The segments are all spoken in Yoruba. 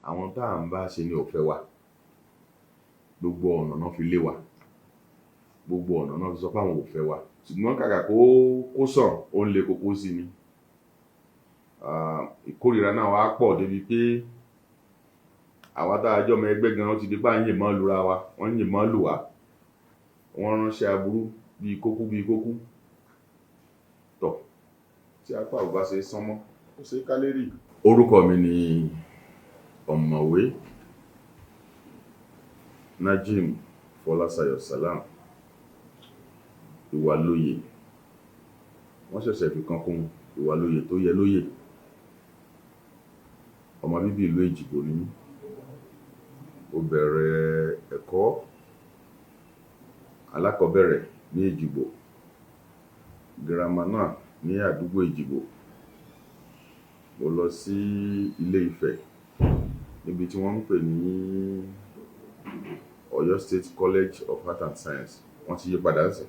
Àwọn tá à ń bá ṣe ni ò fẹ́ wa. Gbogbo ọ̀nà náà fi lé wa, gbogbo ọ̀nà náà fi sọ pé àwọn ò fẹ́ wa, ṣùgbọ́n kàkà kó sàn, ó ń le koko sí ni. Ìkórìíra náà wá pọ̀ débi pé àwa tá a jọ ọmọ ẹgbẹ́ gan, ó ti di pé à ń yìnbọn lura wa, wọ́n ń yìnbọn lù wá, wọ́n ránṣẹ́ aburú bíi kókú bíi kókú. Tọ̀, tí apá ò bá ṣe é sán mọ́, ó ṣe é kálérì. Orúkọ mi ni Ọ̀mọ̀wé Najim Fọláṣayọ̀ Salam Ìwàlóyè. Wọ́n ṣẹ̀ṣẹ̀ fi kan kún Ìwàlóyè tó yẹ lóyè. Ọmọ bíbí ìlú Èjìgbò ni mí. Mo bẹ̀rẹ̀ ẹ̀kọ́ alákọ̀ọ́bẹ̀rẹ̀ ní Èjìgbò, girama náà ní àdúgbò Èjìgbò. Mo lọ sí Ilé Ifẹ̀, níbi tí wọ́n ń pè ní Ọ̀yọ́ State College of Art and Science. Wọ́n ti yí padà ńsìn.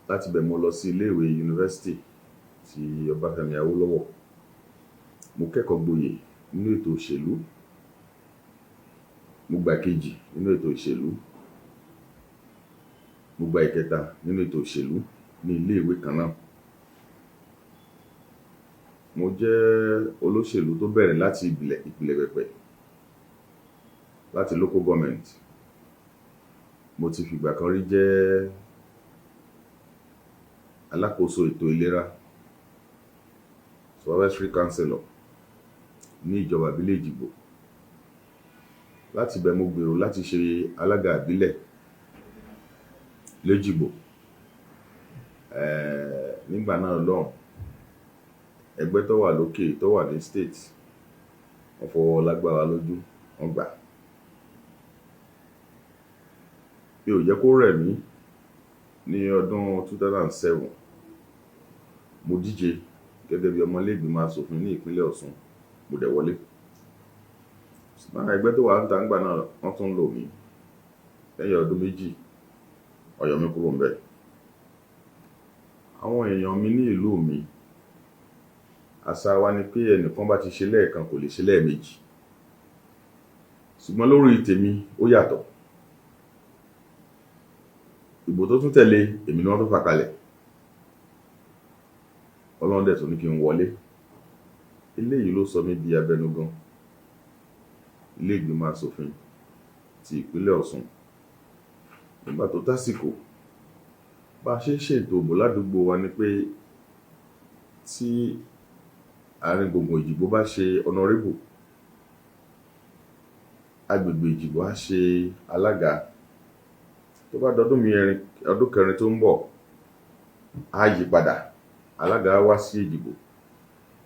Láti ibẹ̀, mo lọ sí iléèwé yunifásítì ti Ọbáfẹ́mi Awólọ́wọ̀. Mo kẹ́kọ̀ọ́ gboyè nínú ètò òṣèlú. Mo gba kejì nínú ètò òṣèlú, mo gba ìkẹta nínú ètò òṣèlú ní iléèwé kan náà. Mo jẹ́ olóṣèlú tó bẹ̀rẹ̀ láti ìpìlẹ̀ ìpìlẹ̀ pẹ̀pẹ̀, láti local government. Mo ti fìgbà kan rí jẹ́ alákòóso ètò ìlera, supervisory councillor, ní ìjọba ìbílẹ̀ Èjìgbò. Láti ibẹ̀, mo gbèrò láti ṣe alága ìbílẹ̀ l'Éjìgbò. Nígbà náà lọ́hùn, ẹgbẹ́ tó wà lókè, tó wà ní state, wọ́n fọwọ́ lágbára lójú, wọ́n gbà. Mi ò jẹ́ kó rẹ̀ mí. Ní ọdún 2007, mo díje gẹ́gẹ́ bí ọmọ ilé ìgbìmọ̀ aṣòfin ní ìpínlẹ̀ Ọ̀ṣun, mo dẹ̀ wọlé. Ṣùgbọ́n ẹgbẹ́ tó wà níta ńgbà náà, wọ́n tún lò mí. Lẹ́yìn ọdún 2, wọ́n yọ mí kúrò ńbẹ̀. Àwọn èèyàn mi ní ìlú mi, àṣà wa ni pé ẹnìkan bá ti ṣe lẹ́ẹ̀kan, kò lè ṣe lẹ́ẹ̀mejì. Ṣùgbọ́n lórí tèmi, ó yàtọ̀. Ìbò tó tún tẹ̀lé, èmi ni wọ́n tún fà kalẹ̀. Ọlọ́run dẹ̀ tún ní kí n wọlé. Eléyìí ló sọ mí di abẹnugan ilé ìgbìmọ̀ aṣòfin ti ìpínlẹ̀ Ọ̀ṣun. Nígbà tó tásìkò, bá a ṣe ń ṣètò ìbò ládùúgbò wa ni pé tí àárín gbùngbùn Èjìgbò bá ṣe honourable, agbègbè Èjìgbò á ṣe alága. Tó bá dọdún mìíràn, ọdún kẹrin tó ń bọ̀, á yí padà, alága á wá sí Èjìgbò.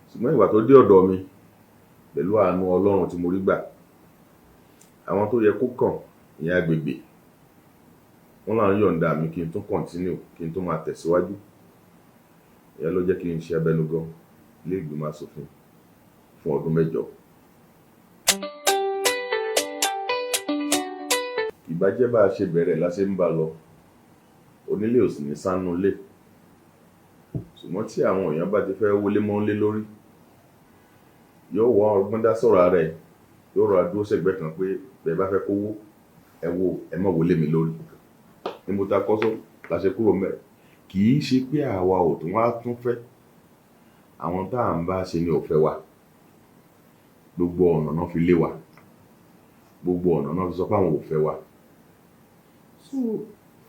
Ṣùgbọ́n ìgbà tó dé ọ̀dọ̀ mi, pẹ̀lú àánú Ọlọ́run tí mo rí gbà, àwọn tó yẹ kó kàn, ìyẹn agbègbè, wọ́n láwọn yọ̀ǹda mi kí n tún continue, kí n tún máa tẹ̀síwájú. Ìyẹn ló jẹ́ kí n ṣe abẹnugan ilé ìgbìmọ̀ aṣòfin fún ọdún 8. Ìbàjẹ́ bá a ṣe bẹ̀rẹ̀ la ṣe ń bá lọ, onílé ò sì ní sánú lé. Ṣùgbọ́n tí àwọn èèyàn bá ti fẹ́ wọlé mọ́lé lórí, yóò wá ọgbọ́n dá sọ̀rọ̀ ara ẹ̀, yóò rọra dúró sẹ́gbẹ̀ẹ́ kan pé bẹ́ẹ̀ bá fẹ́ kówó ẹ wo, ẹ má wọlé mi lórí. Ní mo ta kọ́sọ́ la ṣe kúrò mẹ́. Kì í ṣe pé àwa ò tún wá tún fẹ́. Àwọn tá à ń bá ṣe ni ò fẹ́ wa. Gbogbo ọ̀nà náà fi lé wa, gbogbo ọ̀nà náà fi sọ pé àwọn ò fẹ́ wa. So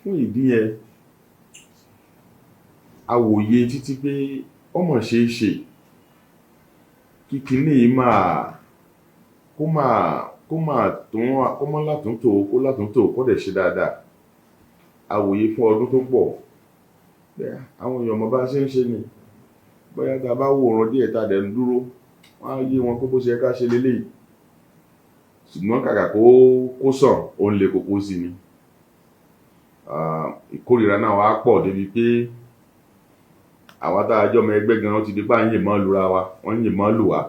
fún ìdí yẹn, a wòye títí pé ọmọ ṣe é ṣe kí kinní yìí máa kó máa tún kó mọ́ látúntò, kó látúntò, kó dẹ̀ ṣe dáadáa. A wòye fún ọdún tó pọ̀ bẹ́ẹ̀, àwọn èèyàn mọ̀ bá ṣe ń ṣe ni. Bóyá tá a bá wòran díẹ̀, tá a dẹ̀ ń dúró, wọ́n á yé wọn pé bó ṣe yẹ ká ṣe leléyìí. Ṣùgbọ́n kàkà kó sàn, ó ń le koko sí ni. Ìkórìíra náà wá pọ̀ débi pé àwa tá a jọ ọmọ ẹgbẹ́ gan, ó ti di pé à ń yìnbọn lura wa, wọ́n ń yìnbọn lù wá,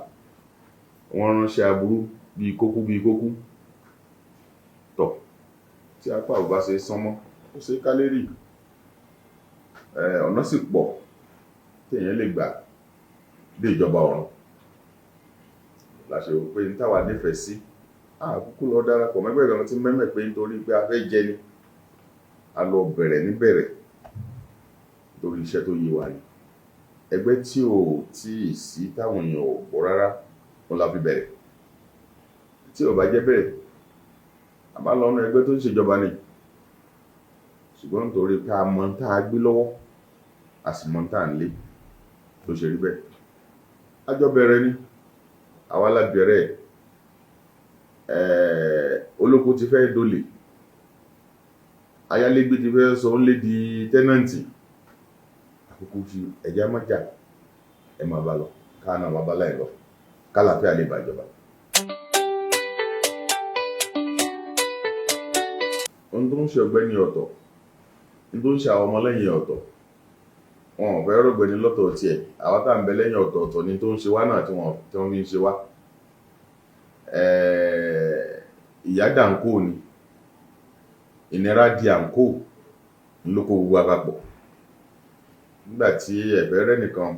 wọ́n ránṣẹ́ aburú bíi kókú bíi kókú. Tọ̀, tí apá ò bá ṣe é sán mọ́, ó ṣe é kálérì. Ọ̀nà sì pọ̀ tí èèyàn lè gbà dé ìjọba ọ̀run. La ṣe rò pé ní táwa nífẹ̀ẹ́ sí, àkúkú lọ darapọ̀ mẹ́gbẹ́ kan tí mẹ́mẹ́ pé nítorí pé a fẹ́ jẹ ni. A lọ bẹ̀rẹ̀ níbẹ̀rẹ̀ lórí iṣẹ́ tó yé wa ni. Ẹgbẹ́ tí ò tíì sí, táwọn èèyàn ò gbọ́ rárá, wọn la fi bẹ̀rẹ̀. Tí ò bá jẹ́ bẹ́ẹ̀, a bá lọ nú ẹgbẹ́ tó ń ṣèjọba ni. Ṣùgbọ́n nítorí pé a mọ tá a gbé lọ́wọ́, a sì mọ tá à ń lé, tó ṣe rí bẹ́ẹ̀. A jọ bẹ̀rẹ̀ ni, àwa la bẹ̀rẹ̀ ẹ̀. Olóko ti fẹ́ dolè, ayálégbé ti fẹ́ sọ ń lé di tenant. Àkókò fi ẹ̀já má jà, ẹ máa bá lọ, káà náà máa bá láì lọ, kálàáfíà lè bàjọba. Ohun tó ń ṣe ọ̀gbẹ́ni ọ̀tọ̀, ohun tó ń ṣe àwọn ọmọlẹ́yìn ọ̀tọ̀. Wọn ò fẹ́ rọ̀gbẹ́ni lọ́tọ̀ tiẹ̀. Àwa tá à ń bẹ lẹ́yìn ọ̀tọ̀ọ̀tọ̀ ni tó ń ṣe wá náà tí wọ́n fi ń ṣe wá. Ìyá dàńkò ni ìnira di àǹkó ńlọkọ gbogbo àpapọ̀. Nígbà tí ẹ̀fẹ́ rẹ́ nìkan,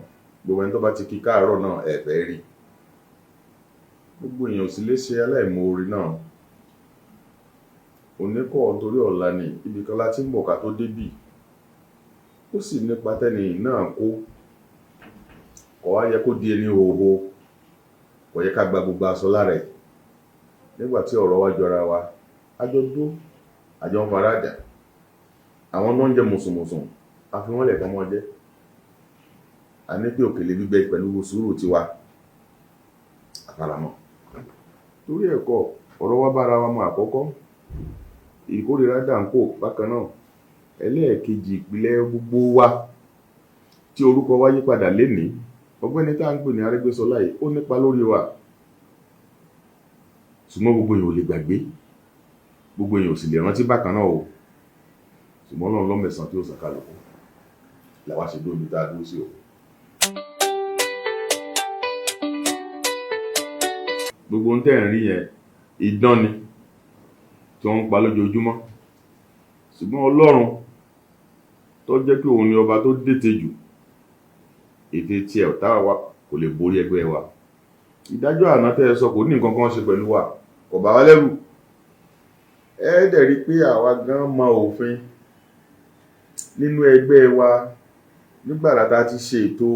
gbogbo ẹni tó bá ti kí káàárọ̀ náà ẹ̀fẹ́ rí. Gbogbo èèyàn ò sì lè ṣe aláìmoore náà. Oníkọ̀ torí ọ̀la ni ibì kan la ti ń bọ̀ ká tó débì. Ó sì nípa tẹ́ni náà kó. Kò wá yẹ kó di ẹni hòhò, kò yẹ ká gba gbogbo aṣọ lára ẹ̀. Nígbà tí ọ̀rọ̀ wa jọra wa, a jọ dó, a jọ ń faradà. Àwọn tó ń jẹ mùsùnmùsùn, a fi wọ́n lẹ̀ kán mọ́ jẹ́. A ní pé òkèlè gbígbẹ pẹ̀lú sùúrù tiwa, àfaramọ́. Torí ẹ̀kọ́ ọ̀rọ̀ wa bára wa mu àkọ́kọ́, ìkórìíra dàńkò bákan náà. Ẹlẹ́ẹ̀kejì, ìpìlẹ̀ gbogbo wa tí orúkọ wa yí padà lénìí, ọ̀gbẹ́ni tá à ń pè ní Arẹ́gbẹ́ṣọlá yìí, ó nípa lórí wa. Ṣùgbọ́n gbogbo èèyàn ò lè gbàgbé, gbogbo èèyàn ò sì lè rántí bákan náà o. Ṣùgbọ́n Ọlọ́run lọ́mẹ̀sán tí ó sàn kálukú làwa ṣe dúró níbi tá a dúró sí o. Gbogbo ohun tẹ́ ẹ̀ ń rí yẹn, idán ni tí wọ́n ń pa lójoojúmọ́. Ṣùgbọ́n Ọlọ́run tó jẹ́ pé òun ni ọba tó dètè jù, ète tiẹ̀ ọ̀tá wa kò lè borí ẹgbẹ́ wa. Ìdájọ́ àná tẹ́ ẹ sọ kò ní nǹkan kan ṣe pẹ̀lú wa, kò bá wa lẹ́rù. Ẹ dẹ̀ rí i pé àwa gan mọ òfin nínú ẹgbẹ́ wa. Nígbà tá a ti ṣe ètò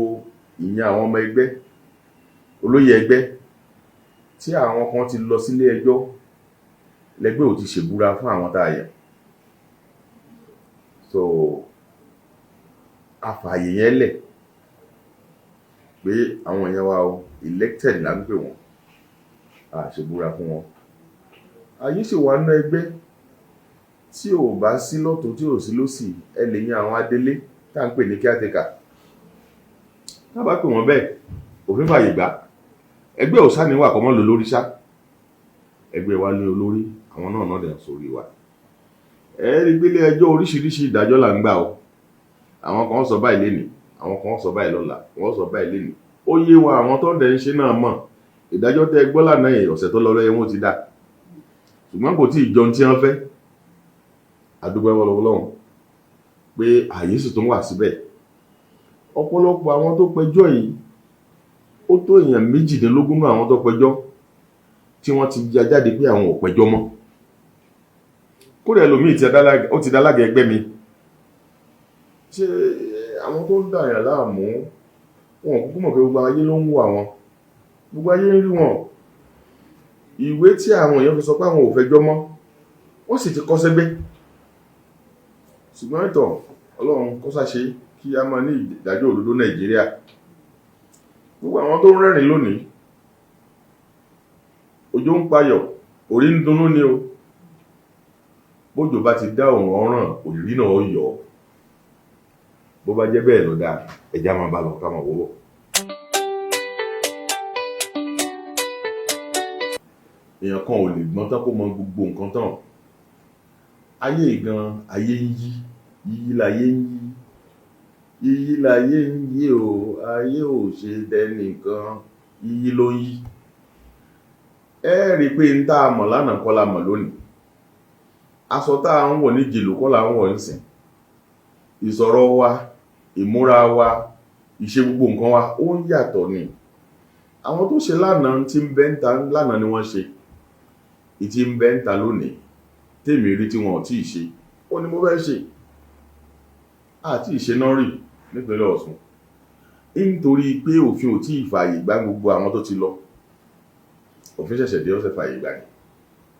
ìyẹn àwọn ọmọ ẹgbẹ́, olóyè ẹgbẹ́, tí àwọn kan ti lọ sílé ẹjọ́, lẹ́gbẹ́ ò ti ṣèbúra fún àwọn tá a yàn. So a fààyè yẹn lẹ̀ pé àwọn èèyàn wa o, elected là ń pè wọ́n, a ṣèbúra fún wọn. Ayé sì wà nínú ẹgbẹ́ tí ò bá sí lọ́tún, tí ò sí lósì, ẹ lè yan àwọn adelé tá à ń pè ní caretaker. Tá a bá pè wọ́n bẹ́ẹ̀, òfin fààyè gbà. Ẹgbẹ́ ò sáà níwà kọ́mọ́ lò lórí ṣá. Ẹgbẹ́ wa ní olórí, àwọn náà náà dẹ̀ ń sórí wa. Ẹ rí gbélé ẹjọ́, oríṣiríṣi ìdájọ́ là ń gbà o. Àwọn kan sọ báyìí lénìí, àwọn kan sọ báyìí lọ́la, wọ́n sọ báyìí lénìí. Ó yé wa, àwọn tó ń dẹ̀ ń ṣe náà mọ̀. Ìdájọ́ tẹ́ gbọ́ lánàá yìí, ọ̀sẹ̀ tó lọ lọ́yẹ̀ wọ́n ti dá, ṣùgbọ́n kò tí ì jọun tí wọ́n fẹ́. Àdúgbò Ọlọ́run pé ààyè sì tún wà síbẹ̀. Ọ̀pọ̀lọpọ̀ àwọn tó pẹjọ́ yìí, ó tó èèyàn 18 náà àwọn tó pẹjọ́ tí wọ́n ti ya jáde pé àwọn ò pẹjọ́ mọ́. Kódà ẹlòmíì ó ti dálága ẹgbẹ́ mi. Ṣé àwọn tó ń dàyàn láàmú, wọn kúkú mọ̀ pé gbogbo ayé ló ń wo àwọn, gbogbo ayé ń rí wọn. Ìwé tí àwọn èèyàn fi sọ pé àwọn ò fẹjọ́ mọ́, wọ́n sì ti kọ́ sẹ́gbẹ́. Ṣùgbọ́n ìtàn Ọlọ́run kó sáṣe kí a máa ní ìdájọ́ òdodo Nàìjíríà. Gbogbo àwọn tó ń rẹ́rìn lónìí, òjò ń payọ̀, orí ń dunnú ni o. Bójò bá ti dá òun ọ̀ràn, òrìrí náà ó yọ. Bó bá jẹ́ bẹ́ẹ̀ ló dáa, ẹja máa bá lọ ká máa wọ́wọ́. Èèyàn kan ò lè gbọ́n tán kó mọ gbogbo nǹkan tán. Ayé gan, ayé ń yí, yíyí láyé ń yí, yíyí láyé ń yí o, ayé ò ṣe dẹnìkan, yíyí ló ń yí. Ẹ rí i pé n tá a mọ̀ lánàá kọ́ la mọ̀ lónìí. Aṣọ tá a ń wọ̀ ní jèlò kọ́ la ń wọ̀ nísìn. Ìsọ̀rọ̀ wa, ìmúra wa, ìṣe gbogbo nǹkan wa, ó ń yàtọ̀ ni. Àwọn tó ṣe lánàá tí ń bẹ ń ta lánàá ni wọ́n ṣe, ìtí ń bẹ ń ta lónìí tèmi rí tí wọn ò tíì ṣe, ó ní mo fẹ́ ṣe. Àti ìṣe náà rí nípínlẹ̀ Ọ̀ṣun, nítorí pé òfin ò tí ì fààyè gbà gbogbo àwọn tó ti lọ. Òfin ṣẹ̀ṣẹ̀ dé, ó ṣẹ̀ fààyè gbà ní.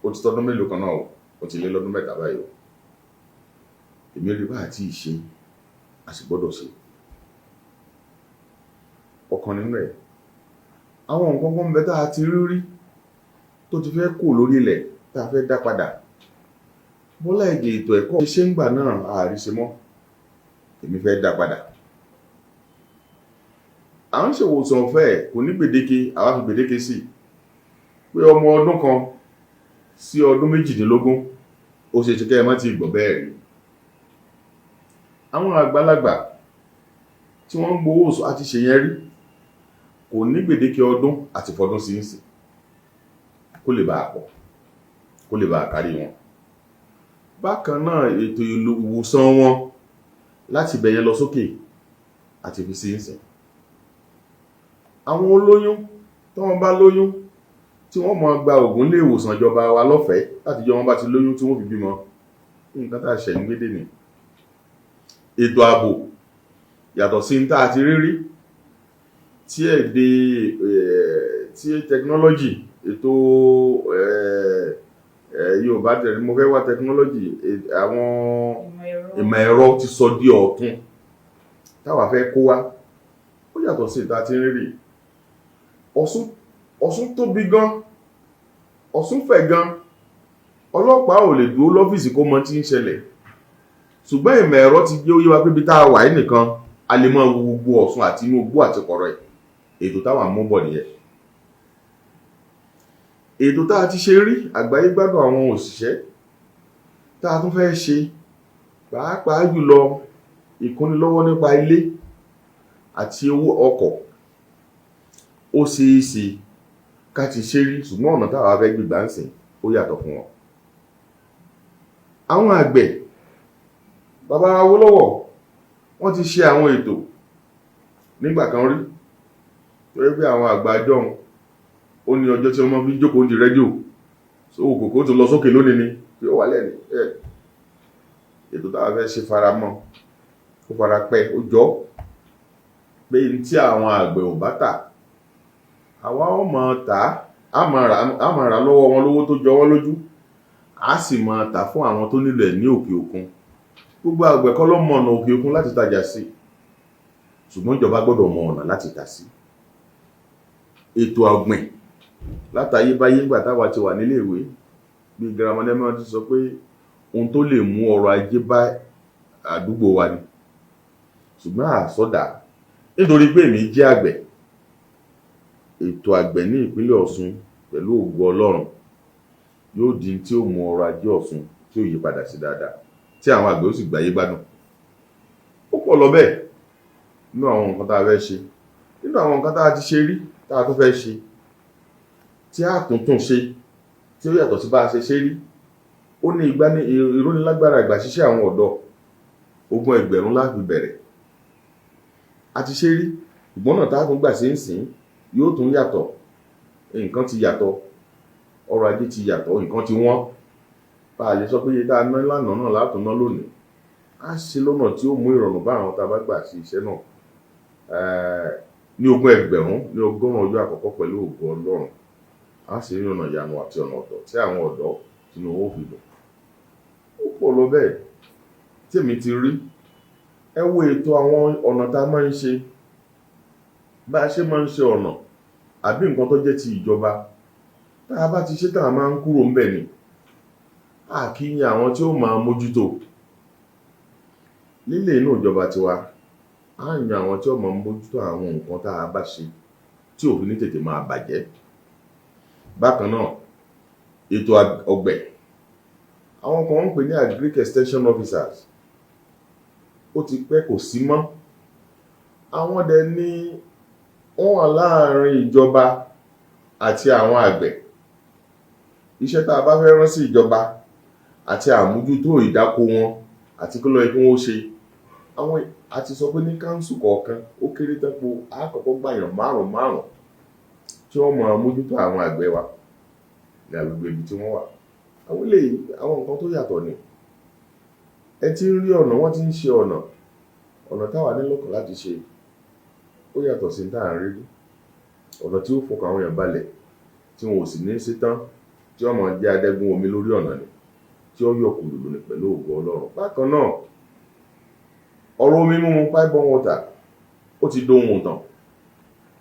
Ó ti tọ́dún mélòó kan náà o, ó ti lé lọ́dún 3 báyìí o. Èmi rí bá àti ìṣe, a sì gbọ́dọ̀ ṣe. Ọ̀kan nínú ẹ̀, àwọn nǹkan kan ń bẹ tá a ti rí rí tó ti fẹ́ kó lórí ilẹ̀ tá a fẹ́ dá padà. Bọ́lá Ìgè, ètò ẹ̀kọ́ ṣe ń gbà náà àríṣe mọ́, èmi fẹ́ dá padà. À ń ṣèwòsàn ọ̀fẹ́, kò ní gbèdéke, àwa fi gbèdéke sí pé ọmọ ọdún 1 sí ọdún 18. Ó ṣe ṣe kẹ́ ẹ má ti gbọ́ bẹ́ẹ̀ rí. Àwọn àgbàlagbà tí wọ́n ń gbowó oṣù àti ṣe yẹn rí, kò ní gbèdéke ọdún àti fọdún sí ń sìn, kó lè bá a pọ̀, kó lè bá a kárí wọn. Bákan náà, ètò ìwòsàn wọn láti bẹ̀yẹn lọ sókè àti fi sí ń sìn. Àwọn olóyún, tí wọ́n bá lóyún, tí wọ́n máa gba ògùn ilé ìwòsàn ìjọba wa lọ́fẹ̀ẹ́ láti jọ wọ́n bá ti lóyún tí wọ́n fi bímọ. Nǹkan tá a ṣẹ̀ ń gbédè ní ètò ààbò yàtọ̀ sí ní tá a ti rí rí tí èdè tí technology, ètò Yorùbá tẹ̀lé, mo fẹ́ wá technology, àwọn ìmọ̀ ẹ̀rọ ti sọ di ọ̀tun táwa fẹ́ kó wá, ó yàtọ̀ sí ìta tí ń rí. Ọ̀ṣun tóbi gan, Ọ̀ṣun fẹ̀ gan. Ọlọ́pàá ò lè dúró lọ́fíìsì kó mọ tí ń ṣẹlẹ̀, ṣùgbọ́n ìmọ̀ ẹ̀rọ ti jẹ́ ó yé wa pé ibi tá a wà yìí nìkan, a lè máa wo gbogbo Ọ̀ṣun àti inú igbó àti kọ̀rọ̀ ẹ̀. Ètò táwa mú bọ̀ nìyẹn. Ètò tá a ti ṣe rí, àgbáyé gbádùn àwọn òṣìṣẹ́ tá a tún fẹ́ ṣe, pàápàá jùlọ ìkúnnilọ́wọ́ nípa ilé àti owó ọkọ̀. Ó ṣeé ṣe ká ti ṣe rí, ṣùgbọ́n ọ̀nà táwa fẹ́ gbégbá ń sìn ó yàtọ̀ fún wọn. Àwọn àgbẹ̀, bàbá Awólọ́wọ̀, wọ́n ti ṣe àwọn ètò nígbà kan rí, torí pé àwọn àgbà jọ̀hún, ó ní ọjọ́ tí wọ́n máa fi ń jókòó di rédíò, so kòkó tó lọ sókè lónìí ni tí ó wà lẹ́nu ẹ̀. Ètò táwa fẹ́ ṣe fara mọ́, ó fara pẹ́, ó jọ pé ní tí àwọn àgbẹ̀ ò bá tà, àwa ó máa tà á, á máa rà lọ́wọ́ wọn lówó tó jọ wọ́n lójú, á sì máa tà fún àwọn tó nílò ẹ̀ ní òkè òkun. Gbogbo àgbẹ̀ kọ́ ló mọ ọ̀nà òkè òkun láti tajà sí, ṣùgbọ́n ìjọba gbọ́dọ̀ mọ ọ̀nà láti tà sí. Ètò ọ̀gbìn látayébáyé, nígbà táwa ti wà nílé ìwé bí girama lẹ́mọ́, ti sọ pé ohun tó lè mú ọrọ̀ ajé bá àdúgbò wa ni, ṣùgbọ́n àsọdà nítorí pé èmi jẹ́ àgbẹ̀. Ètò àgbẹ̀ ní ìpínlẹ̀ Ọ̀ṣun, pẹ̀lú ògo Ọlọ́run, yóò di tí ó mú ọrọ̀ ajé Ọ̀ṣun tí ó yí padà sí dáadáa, tí àwọn àgbẹ̀ ó sì gbáyé gbádùn. Ó pọ̀ lọ bẹ́ẹ̀ nínú àwọn nǹkan tá a fẹ́ ṣe, nínú àwọn nǹkan tá a ti ṣe rí tá a tún fẹ́ ṣe, tí a tún tún ṣe, tí ó yàtọ̀ sí bá a ṣe ṣe rí. Ó ní ìgbà ní ìrónilágbára ìgbà ṣiṣẹ́ àwọn ọ̀dọ́, 20,000 la fi bẹ̀rẹ̀. A ti ṣe rí, ìgbọ́n náà tá a tún gbà sí ń sìn yóò tún yàtọ̀. Nǹkan ti yàtọ̀, ọrọ̀ ajé ti yàtọ̀, nǹkan ti wọ́n. Bá a lè sọ pé iye tá a ná lánàá náà látún ná lónìí. Á ṣe lọ́nà tí ó mú ìrọ̀rùn bá àwọn tá a bá gbà sí iṣẹ́ náà ní 20,000 ní 100 ọjọ́ àkọ́kọ́. Pẹ̀lú ògo Ọlọ́run, á sì rí ọ̀nà ìyanu àti ọ̀nà ọ̀tọ̀ tí àwọn ọ̀dọ́ tinú wọn ó fi dùn. Ó pọ̀ lọ bẹ́ẹ̀ tí èmi ti rí. Ẹ wo ètò àwọn ọ̀nà tá a máa ń ṣe, bá a ṣe máa ń ṣe ọ̀nà àbí nǹkan tó jẹ́ ti ìjọba, tá a bá ti ṣe tá a máa ń kúrò ńbẹ̀ ni, a kì í yan àwọn tí ó máa mójútó lílé inú ìjọba tiwa. Á yan àwọn tí ó máa mójútó àwọn nǹkan tá a bá ṣe tí òfin ní tètè máa bàjẹ́. Bákan náà, ètò ọ̀gbẹ̀, àwọn kan ń pè ní agric extension officers, ó ti pẹ́ kò sí mọ́. Àwọn dẹ̀ ní wọ́n wà láàrin ìjọba àti àwọn àgbẹ̀. Iṣẹ́ tá a bá fẹ́ rán sí ìjọba àti àmójútó ìdáko wọn àti kí ló yẹ kí wọ́n ṣe, àwọn a ti sọ pé ní council kọ̀ọ̀kan, ó kéré tán po, á kọ́kọ́ gbàyàn márùn márùn tí wọ́n máa mójútó àwọn àgbẹ̀ wa ní agbègbè ibi tí wọ́n wà. Àwọn eléyìí, àwọn nǹkan tó yàtọ̀ ni. Ẹ ti ń rí ọ̀nà, wọ́n ti ń ṣe ọ̀nà. Ọ̀nà táwa ní lọ́kàn láti ṣe ó yàtọ̀ sí tá à ń rí. Ọ̀nà tí ó fọkàn àwọn èèyàn balẹ̀, tí wọn ò sì ní sí tán, tí wọ́n máa jẹ́ adẹ́gún omi lórí ọ̀nà ni, tí ó yọ kùlùlù ní pẹ̀lú ògo Ọlọ́run. Bákan náà, ọ̀rọ̀ omi mímu, pipe borne water, ó ti dohun ìtàn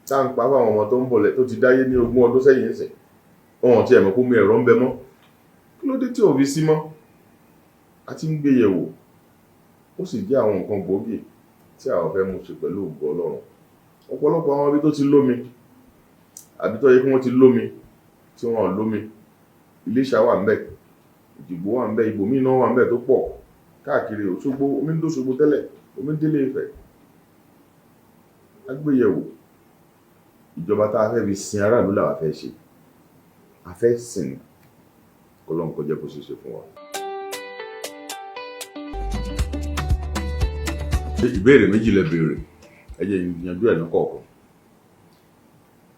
tá à ń pa fáwọn ọmọ tó ń bọ̀ lẹ̀ tó ti dáyé ní 20 ọdún sẹ́yìn ìsìn. Wọn ò tiẹ̀ mọ̀ pé omi ẹ̀rọ ń bẹ mọ́. Kí ló dé tí ò fi sí mọ́? A ti ń gbé yẹ̀wò, ó sì jẹ́ àwọn nǹkan gbòógì tí àwọn fẹ́ mú ṣe pẹ̀lú ògo Ọlọ́run. Ọ̀pọ̀lọpọ̀ àwọn ibi tó ti lómi àbí tó yẹ kí wọ́n ti lómi tí wọ́n ò lómi, Iléṣà wà ńbẹ̀, Ìjìgbò wà ńbẹ̀, ibòmíì náà wà ńbẹ̀ tó pọ̀ káàkiri. Òṣogbo, omi ń dóṣogbo tẹ́lẹ̀, omi ń délé Ifẹ̀. A gbé yẹ̀wò. Ìjọba tá a fẹ́ fi sin aráàlú làwa fẹ́ ṣe. A fẹ́ sìn ní kọ́lọ́run kó jẹ́ kó ṣeé ṣe fún wa. Ìbéèrè méjì lẹ béèrè, ẹ jẹ́ n yanjú ẹ̀ lọ́kọ̀ọ̀kan.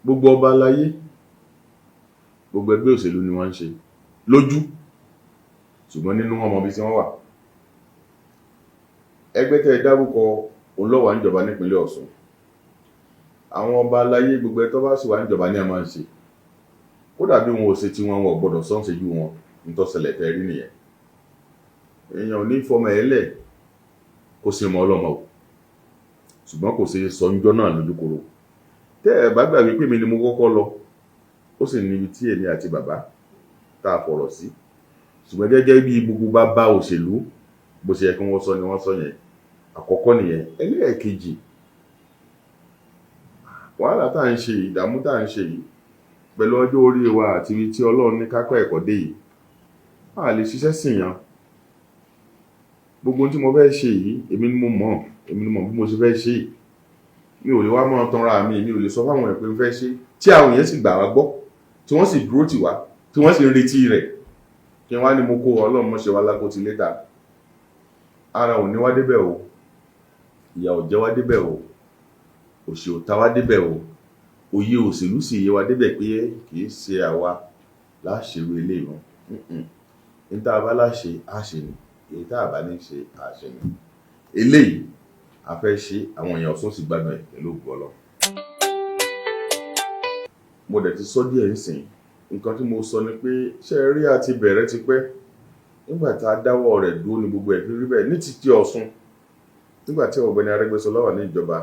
Gbogbo ọba aláyé, gbogbo ẹgbẹ́ òṣèlú ni wọ́n ń ṣe lójú, ṣùgbọ́n nínú wọn mọ ibi tí wọ́n wà. Ẹgbẹ́ tẹ́ ẹ dárúkọ òun ló wà níjọba nípínlẹ̀ Ọ̀ṣun. Àwọn ọba aláyé, gbogbo ẹ tó bá sì wà níjọba ní a máa ń ṣe. Kódà bí wọn ò ṣe tí wọn, wọn ò gbọdọ̀ sọ́n ṣojú wọn. Ní tó ṣẹlẹ̀ tẹ́ rí nìyẹn. Èèyàn ò ní fọmọ ẹ̀ lẹ̀ kó sì mọ ọlọ́mọ o, ṣùgbọ́n kò ṣe sọ ńjọ́ náà lójúkoro. Tẹ́ ẹ bá gbàgbé pé mi ni mo kọ́kọ́ lọ, ó sì níbi tí èmi àti bàbá tá a fọ̀rọ̀ sí. Ṣùgbọ́n gẹ́gẹ́ bí gbogbo bá bá òṣèlú, bó ṣe yẹ kí wọ́n sọ ni wọ́n sọ yẹn. Àkọ́kọ́ nìyẹn. Ẹlẹ́ẹ̀kejì, wàhálà tá à ń ṣe yìí, ìdààmú tá à ń ṣe yìí pẹ̀lú ọjọ́ orí wa àti ibi tí Ọlọ́run ní ká kọ́ ẹ̀kọ́ dé yìí, a lè ṣiṣẹ́ sìn yàn. Gbogbo ohun tí mo fẹ́ ṣe yìí, èmi ni mo mọ̀, èmi ni mo mọ̀ bí mo ṣe fẹ́ ṣe. Mi ò lè wá mọ́ tanra mi, mi ò lè sọ fáwọn èèyàn pé mo fẹ́ ṣe, tí àwọn èèyàn sì gbà wá gbọ́, tí wọ́n sì dúró tì wá, tí wọ́n sì ń retí rẹ̀. Kí wọ́n á ní mo kó Ọlọ́run mọ́ ṣe wá lákó ti létà. Ara ò ní wá débẹ̀ o, ìyà ò jẹ wá débẹ̀ o, òṣì ò ta wá débẹ̀ o, òye òṣèlú sì yé wa débẹ̀ pé kì í ṣe àwa láṣerú eléyìí mọ́. Ní tá a bá láṣe, á ṣe ni. Èyí tá a bá ní ṣe, á ṣe ni. Eléyìí a fẹ́ ṣe, àwọn èèyàn Ọ̀ṣun sì gbádùn ẹ̀ pẹ̀lú ògo Ọlọ́run. Mo dẹ̀ ti sọ díẹ̀ nísìnyí. Nǹkan tí mo sọ ni pé ṣé ẹ rí, a ti bẹ̀rẹ̀ ti pẹ́. Nígbà tá a dáwọ́ rẹ̀ dúró ní gbogbo ẹ̀ fi rí bẹ́ẹ̀ ní títí Ọ̀ṣun. Nígbà tí Ọ̀gbẹ́ni Arẹ́gbẹ́ṣọlá wà ní ìjọba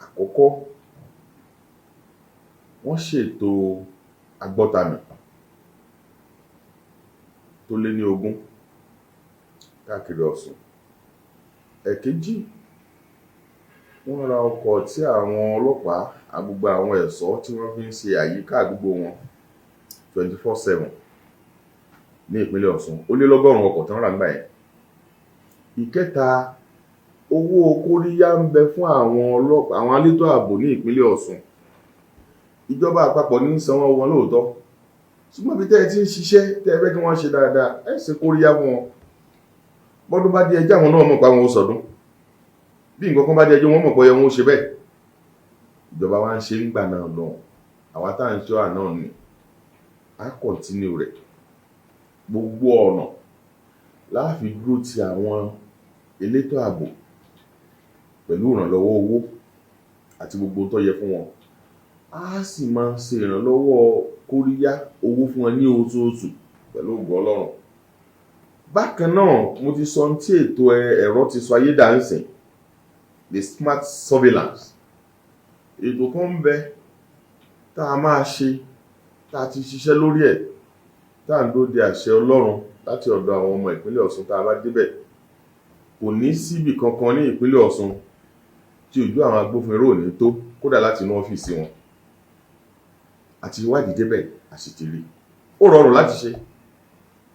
àkọ́kọ́, wọ́n ṣètò agbọ́tàmì tó lé ní 20 káàkiri Ọ̀ṣun. Ẹ̀kejì, wọ́n ra ọkọ̀ tí àwọn ọlọ́pàá, gbogbo àwọn ẹ̀ṣọ́ tí wọ́n fi ń ṣe àyíká àdúgbò wọn 24/7 ní ìpínlẹ̀ Ọ̀ṣun. Ó lé lọ́gọ́rùn-ún ọkọ̀ tí wọ́n rà nígbà yẹn. Ìkẹta, owó kóríyá ń bẹ fún àwọn ọlọ́pàá, àwọn elétò ààbò ní ìpínlẹ̀ Ọ̀ṣun. Ìjọba àpapọ̀ ní ń sanwó wọn lóòótọ́, ṣùgbọ́n ibi tẹ́ ẹ ti ń ṣiṣẹ́ tẹ́ ẹ fẹ́ kí wọ́n ṣe dáadáa, ẹ ṣe kóríyá fún wọn. Bọ́dún bá dé, ẹjẹ́ àwọn náà mọ̀ pé àwọn ò sọdún. Bí nǹkan kan bá dé, ẹjẹ́ wọn mọ̀ pé wọn ò ṣe bẹ́ẹ̀. Ìjọba wa ń ṣe ń gbà náà lọ. Àwa tá à ń ṣe àná ni a continue rẹ̀. Gbogbo ọ̀nà la fi dúró ti àwọn elétò ààbò pẹ̀lú ìrànlọ́wọ́ owó àti gbogbo ohun tó yẹ fún wọn. A sì máa ṣe ìrànlọ́wọ́ kóríyá owó fún wọn ní oṣooṣù pẹ̀lú ògo Ọlọ́run. Bákan náà, mo ti sọ ohun tí ètò ẹ̀rọ ti sọ ayé dà ń sìn, the smart surveillance. Ètò kan ń bẹ tá a máa ṣe, tá a ti ṣiṣẹ́ lórí ẹ̀, tá à ń dúró de àṣẹ Ọlọ́run láti ọ̀dọ̀ àwọn ọmọ ìpínlẹ̀ Ọ̀ṣun tá a bá débẹ̀. Kò ní síbì kankan ní ìpínlẹ̀ Ọ̀ṣun tí ojú àwọn agbófinró ò ní tó, kódà láti inú ọ́fíìsì wọn. Àti ìwádìí débẹ̀, a sì ti rí. Ó rọrùn láti ṣe.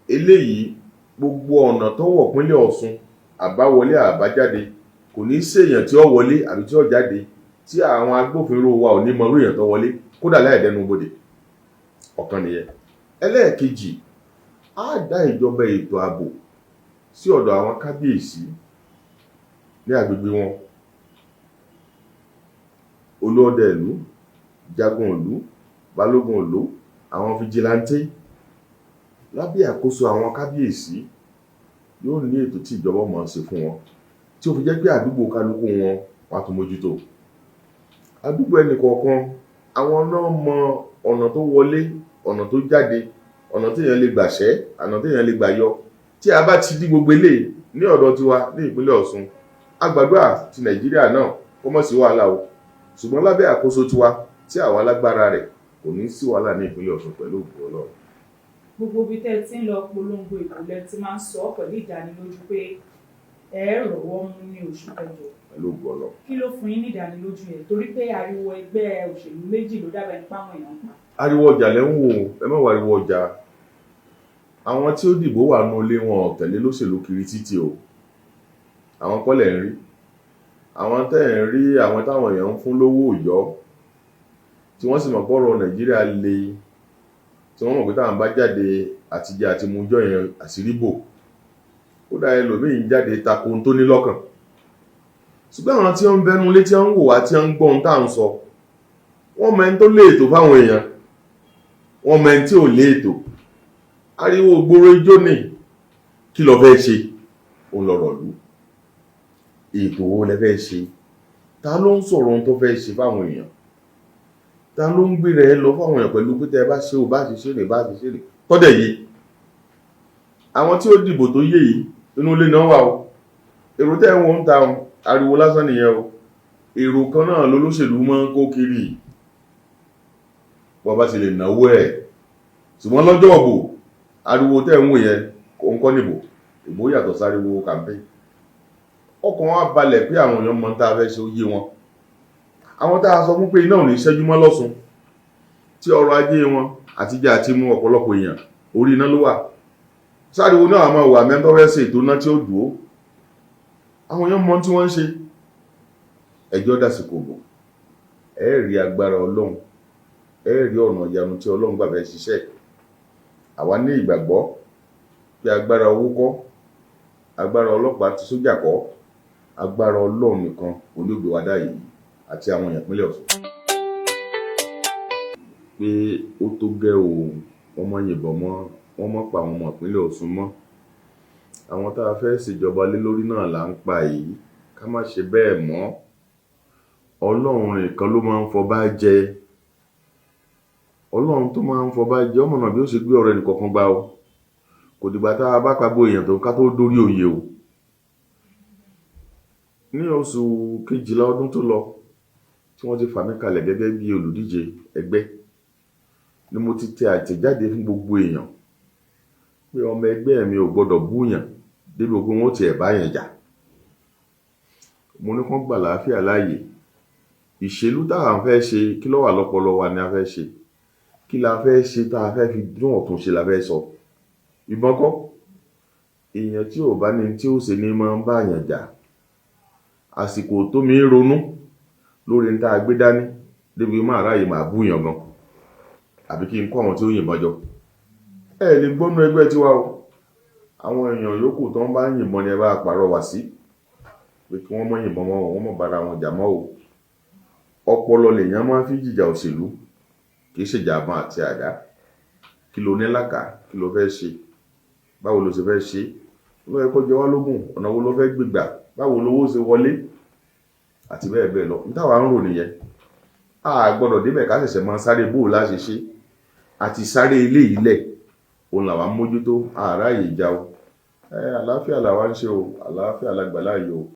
Eléyìí, gbogbo ọ̀nà tó wọ̀ ìpínlẹ̀ Ọ̀ṣun, àbáwọlé àbájáde, kò ní sí èèyàn tí ó wọlé àbí tí ó jáde tí àwọn agbófinró wa ò ní mọ irú èèyàn tó wọlé, kódà láì dẹnu bodè. Ọ̀kan nìyẹn. Ẹlẹ́ẹ̀kejì, á dá ìjọba ètò ààbò sí ọ̀dọ̀ àwọn kábíyèsí ní agbègbè wọn. Olú ọdẹ ìlú, Jagun ìlú, balógun ìlú, àwọn fijilantí lábẹ́ àkóso àwọn kábíyèsí yóò ní ètò tí ìjọba ó máa ṣe fún wọn, tí ó fi jẹ́ pé àdúgbò kálukú wọn wọ́n á tún mójútó. Àdúgbò ẹnì kọ̀ọ̀kan, àwọn náà mọ ọ̀nà tó wọlé, ọ̀nà tó jáde, ọ̀nà tí èèyàn lè gbà ṣẹ́, ọ̀nà tí èèyàn lè gbà yọ. Tí a bá ti dí gbogbo eléyìí ní ọ̀dọ̀ tiwa ní ìpínlẹ̀ Ọ̀ṣun, a gbàdúrà ti Nàìjíríà náà kó má sí wàhálà o, ṣùgbọ́n lábẹ́ àkóso tiwa tí àwa lágbára rẹ̀, kò ní sí wàhálà ní ìpínlẹ̀ Ọ̀ṣun pẹ̀lú ògo Ọlọ́run. Gbogbo ibi tẹ́ ẹ ti ń lọ polongo ìbò lẹ ti máa ń sọ pẹ̀lú ìdánilójú pé ẹ rọ̀wọ́ mú ní oṣù kẹjọ. Pẹ̀lú ògo Ọlọ́run. Kí ló fún yín ní ìdánilójú yẹn? Torí pé ariwo ẹgbẹ́ òṣèlú méjì ló dábàá nípa àwọn èèyàn ń pa. Ariwo ọjà lẹ́ ń wò ó, ẹ má wá ariwo ọjà. Àwọn tí ó dìbò wà nínú ilé, wọn ò tẹ̀lé lóṣèlú kiri títì o. Àwọn kọ́ lẹ̀ ń rí. Àwọn tẹ́ ẹ̀ ń rí, àwọn táwọn èèyàn ń fún lówó òòjọ́, tí wọ́n sì mọ̀ pọ́rọ̀ Nàìjíríà le, tí wọ́n mọ̀ pé táwọn bá jáde àtijẹ àti mujọ́ yẹn àṣírí bò. Kódà ẹlòmíì ń jáde tako ohun tó ní lọ́kàn. Ṣùgbọ́n àwọn tí wọ́n ń bẹnu ilé, tí wọ́n ń wò wá, tí wọ́n ń gbọ́ ohun tá à ń sọ, wọ́n mọ ẹni tó lé ètò fáwọn èèyàn, wọ́n mọ ẹni tí ò lé ètò. Ariwo gbòòrò ijó ni. Kí lo fẹ́ ṣe? Òun lọ̀rọ̀ lù. Ètò wo lẹ fẹ́ ṣe? Ta ló ń sọ̀rọ̀ ohun tó fẹ́ ṣe fáwọn èèyàn? Ta ló ń gbéra ẹ lọ fáwọn èèyàn pẹ̀lú pé tẹ́ ẹ bá ṣe o, bá ṣe ṣe rè, bá ṣe ṣe rè tọ́dẹ̀ yìí? Àwọn tí ó dìbò tó yé yìí, inú ilé náà wà o. Èrò tẹ́ ń wọ́n ń ta ariwo lásán nìyẹn o. Èrò kan náà lolóṣèlú máa ń kó kiri bọ́ bá ti lè náwó ẹ̀, ṣùgbọ́n lọ́jọ́ òbò, ariwo tẹ́ ń wò yẹn kò ń kọ́ níbò. Ìbò yàtọ̀ sáriwo campaign. Ọkàn wa balẹ̀ pé àwọn èèyàn mọ tá a fẹ́ ṣe, ó yé wọn. Àwọn tá a sọ fún pé iná ò ní ṣẹ́jú mọ́ lọ́sùn, tí ọrọ̀ ajé wọn àtijọ́ àti mú ọ̀pọ̀lọpọ̀ èèyàn orí iná ló wà, sáriwo náà máa wà mẹ́tọ́ fẹ́ ṣe ètò náà tí ó dùn ó. Àwọn èèyàn mọ tí wọ́n ń ṣe. Ẹjọ́ dàsìkò bò, ẹ rí agbára Ọlọ́run, ẹ rí ọ̀nà ìyanu tí Ọlọ́run gbà fẹ́ ṣiṣẹ́. Àwa ní ìgbàgbọ́ pé agbára owó kọ́, agbára ọlọ́pàá ti sójà kọ́, agbára Ọlọ́run nìkan olóògbé wa dá yìí àti àwọn èèyàn ìpínlẹ̀ Ọ̀ṣun. Pé ó tó gẹ́ o, wọ́n mọ́ yìnbọn mọ́, wọ́n mọ́ pa àwọn ọmọ ìpínlẹ̀ Ọ̀ṣun mọ́. Àwọn tá a fẹ́ ṣèjọba lé lórí náà là ń pa yìí, ká má ṣe bẹ́ẹ̀ mọ́. Ọlọ́run nìkan ló máa ń fọba jẹ. Ọlọ́run tó máa ń fọba jẹ ọmọ náà bí ó ṣe gbé ọ̀rọ̀ ẹnìkọ̀ọ̀kan gbá o. Kò dìgbà tá a bá pa gbogbo èèyàn tó ká tó dórí oyè o. Ní oṣù kejìlá ọdún tó lọ tí wọ́n ti fà mí kalẹ̀ gẹ́gẹ́ bí olùdíje ẹgbẹ́, ni mo ti tẹ àtẹ̀jáde fún gbogbo èèyàn pé ọmọ ẹgbẹ́ mi ò gbọ́dọ̀ búyàn débi pé wọ́n ó tiẹ̀ bá yẹn jà. Mo ní kán gbà láàfíà láàyè. Ìṣèlú táwa ń fẹ́ ṣe, kí ló wà lọ́pọlọ wa ni a fẹ́ ṣe, kí la fẹ́ ṣe tá a fẹ́ fi dún ọ̀tún ṣe la fẹ́ sọ. Ìbọn kọ́. Èèyàn tí ò bá ní tí ó ṣe ní máa ń bá èèyàn jà. Àsìkò tó mi ń ronú lórí ní tá a gbé dání débi máa ráàyè máa búyàn gan, àbí kí n kó àwọn tí ó yìnbọn jọ. Ẹ lè gbọ́nú ẹgbẹ́ tiwa o. Àwọn èèyàn yòókù tó ń bá yìnbọn ni ẹ bá pàrọwà sí pé kí wọ́n má yìnbọn mọ́, wọ́n má bára wọn jà mọ́ o. Ọpọlọ lèèyàn máa ń fi jìjà òṣèlú, kì í ṣèjà àbọn àti àdá. Kí ló ní làkà? Kí ló fẹ́ ṣe? Báwo ló ṣe fẹ́ ṣe? Ló yẹ kó jẹ wá lógún. Ọ̀nà wo ló fẹ́ gbégbà? Báwo lowó ṣe wọlé? Àti bẹ́ẹ̀ bẹ́ẹ̀ lọ. Ní táwa ń rò nìyẹn. A gbọ́dọ̀ débẹ̀ ká ṣẹ̀ṣẹ̀ máa sáré bó o láṣẹ ṣe àti sáré ilé yìí lẹ̀. Òun làwa ń mójútó àráàyè ìjà o. Ẹ àlàáfíà làwa ń ṣe o, àlàáfíà la gbà láàyò o.